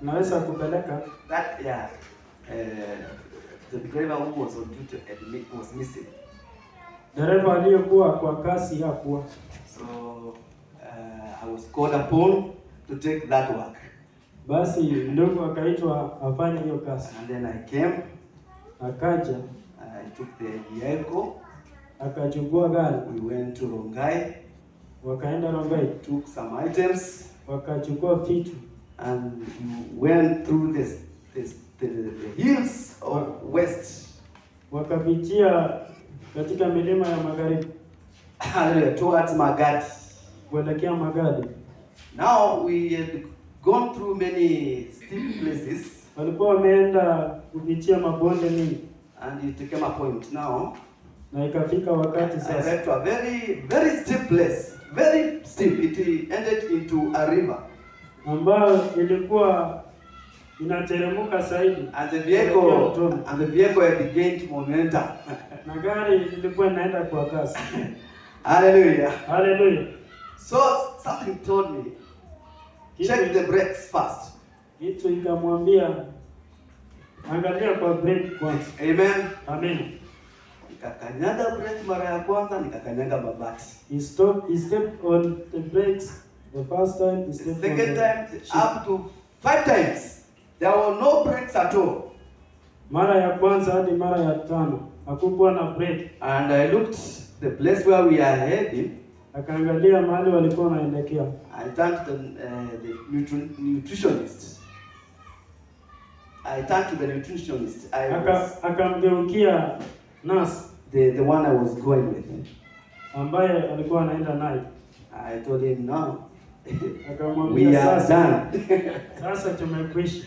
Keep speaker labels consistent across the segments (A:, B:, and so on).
A: Naweza kupeleka
B: That, yeah, the driver who was on duty was missing.
A: Dereva aliyekuwa kwa kazi hakuwa.
B: So I was called upon to take that work.
A: Basi ndugu akaitwa afanye hiyo kazi.
B: And then I came,
A: Akaja
B: I took the vehicle,
A: akachukua gari,
B: we went to Rongai,
A: wakaenda Rongai,
B: took some items,
A: wakachukua vitu,
B: and we went through the hills of west.
A: Wakapitia katika milima ya magharibi
B: Hallelujah, towards Magadi.
A: kuelekea Magadi.
B: Now we had gone through many steep places,
A: Walikuwa wameenda kupitia mabonde mingi,
B: and it came a point now.
A: Na ikafika wakati
B: I
A: sasa
B: arrived to a very, very steep place, very steep. It ended into a river,
A: ambayo ilikuwa inateremka zaidi,
B: and the
A: kuelekea
B: vehicle
A: mtoni,
B: and the vehicle had gained momentum.
A: Na gari ilikuwa inaenda kwa kasi.
B: Hallelujah.
A: Haleluya!
B: So something told me, check the brakes first.
A: Kitu ikamwambia angalia kwa brake kwanza.
B: Amen.
A: Amen.
B: Nikakanyaga brake mara ya kwanza, nikakanyaga mabati.
A: He stepped on the brakes the first time, he
B: The
A: stepped on
B: second
A: the
B: time,
A: ship.
B: Up to 5 times, there were no brakes at all.
A: Mara ya kwanza hadi mara ya tano hakukuwa na brake.
B: And I looked the place where we are heading.
A: Akaangalia mahali walikuwa wanaelekea.
B: I turned to the nutritionist. I turned to the nutritionist. I was
A: Akamgeukia nurse
B: the one I was going with.
A: Ambaye alikuwa anaenda naye.
B: I told him, no,
A: Akamwambia
B: we are
A: sasa,
B: done.
A: sasa tumekwisha.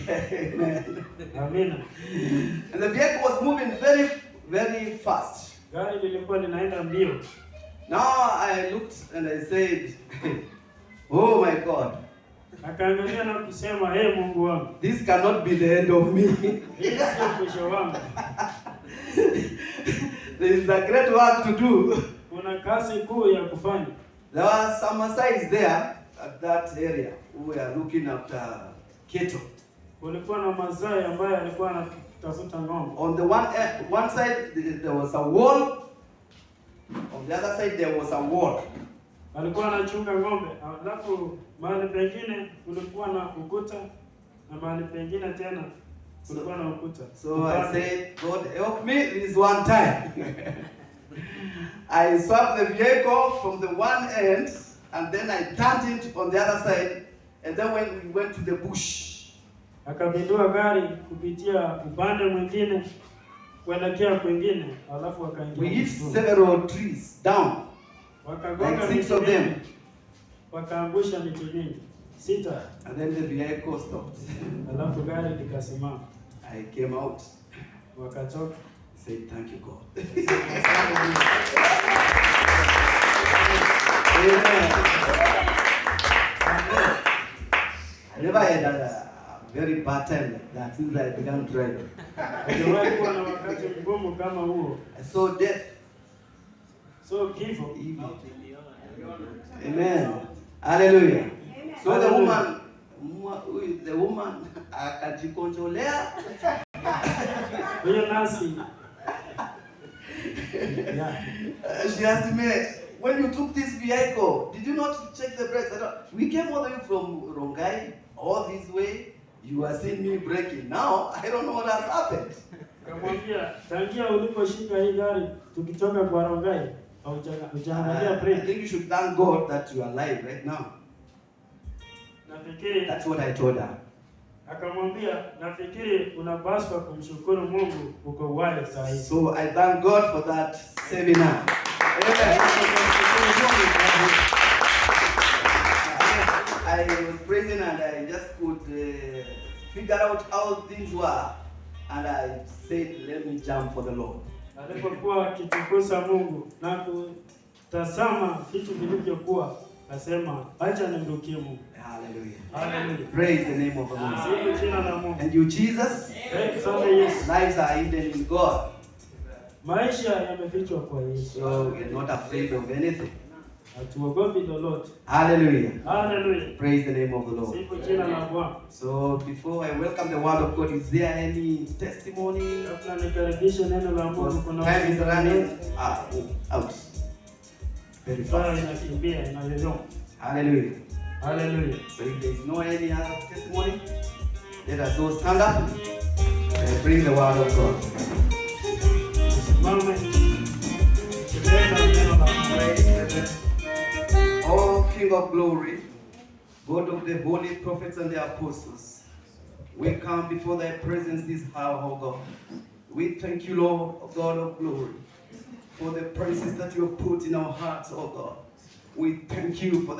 B: Amen.
A: Amina.
B: And the vehicle was moving very, very fast.
A: Gari lilikuwa linaenda mbio.
B: Now I looked and I said, oh my God,
A: Akaangalia na kusema, hey, Mungu wangu,
B: this cannot be the end of me.
A: Hii sio mwisho wangu.
B: There is a great work to do.
A: Kuna kazi kuu ya kufanya.
B: There were some Maasais there at that area who were looking after cattle.
A: Kulikuwa na Masai ambaye alikuwa anatafuta ng'ombe.
B: On the one side there was a wall. On the other side there was a wall.
A: Alikuwa anachunga ng'ombe. Alafu mahali pengine kulikuwa na ukuta na mahali pengine tena kulikuwa na ukuta.
B: So I said, God help me this one time. I swapped the vehicle from the one end and then I turned it on the other side, and then when we went to the bush.
A: Akapindua gari kupitia upande mwingine kuelekea kwingine, alafu akaingia
B: We hit
A: msituni.
B: several trees down,
A: Wakagonga
B: like 6
A: miti
B: of them.
A: mingi, wakaangusha miti mingi 6.
B: And then the vehicle stopped.
A: Alafu gari likasimama.
B: I came out.
A: Wakatoka.
B: Said, thank you, God. Amen. I never had a very bad time like that since I began driving.
A: Hajawahi kuwa na wakati mgumu kama huo.
B: I saw death.
A: So kifo.
B: Amen. Hallelujah. So the
A: Hallelujah.
B: woman akajikonjolea.
A: Huyo nasi. Yeah.
B: She asked me, when you took this vehicle, did you not check the brakes? I don't, we came all the way from Rongai, all this way. You are seeing me braking. Now, I don't know what has happened.
A: Kamwambia, tangia uliposhika hii gari tukitoka kwa Rongai, hujaangalia
B: I
A: brake.
B: think you should thank God that you are alive right now.
A: Nafikiri
B: That's what I told her.
A: Akamwambia, nafikiri unapaswa kumshukuru Mungu uko uhai saa hizi.
B: So I thank God for that seminar. Amen. I was praising and I just could figure out how things were, and I said, let me jump for the Lord.
A: Alipokuwa akitukuza Mungu na kutazama vitu vilivyokuwa, akasema, acha nimrukie Mungu.
B: Hallelujah.
A: Hallelujah.
B: Praise the name of the Lord.
A: Sifu jina la Mungu.
B: And you, Jesus,
A: Thank you, Yesu.
B: Lives are hidden in God.
A: Maisha yamefichwa kwa Yesu.
B: So we are not afraid of anything.
A: Hatuogopi lolote.
B: Hallelujah.
A: Haleluya,
B: Praise the name of the Lord.
A: sifu jina la Bwana.
B: So before I welcome the word of God, is there any testimony?
A: Kabla nikaribishe neno la Mungu,
B: Because
A: kuna
B: time is running out very
A: saa
B: fast.
A: inakimbia inayoyoma.
B: Hallelujah.
A: Haleluya.
B: So if there is no any other testimony, let us all stand up and bring the word of God.
A: Tusimame kuleta neno la Mungu.
B: Praise the Lord. O King of glory, God of the holy prophets and the apostles, we come before thy presence this hour, O God. We thank you, Lord, O God of glory, for the praises that you have put in our hearts, O God. We thank you for the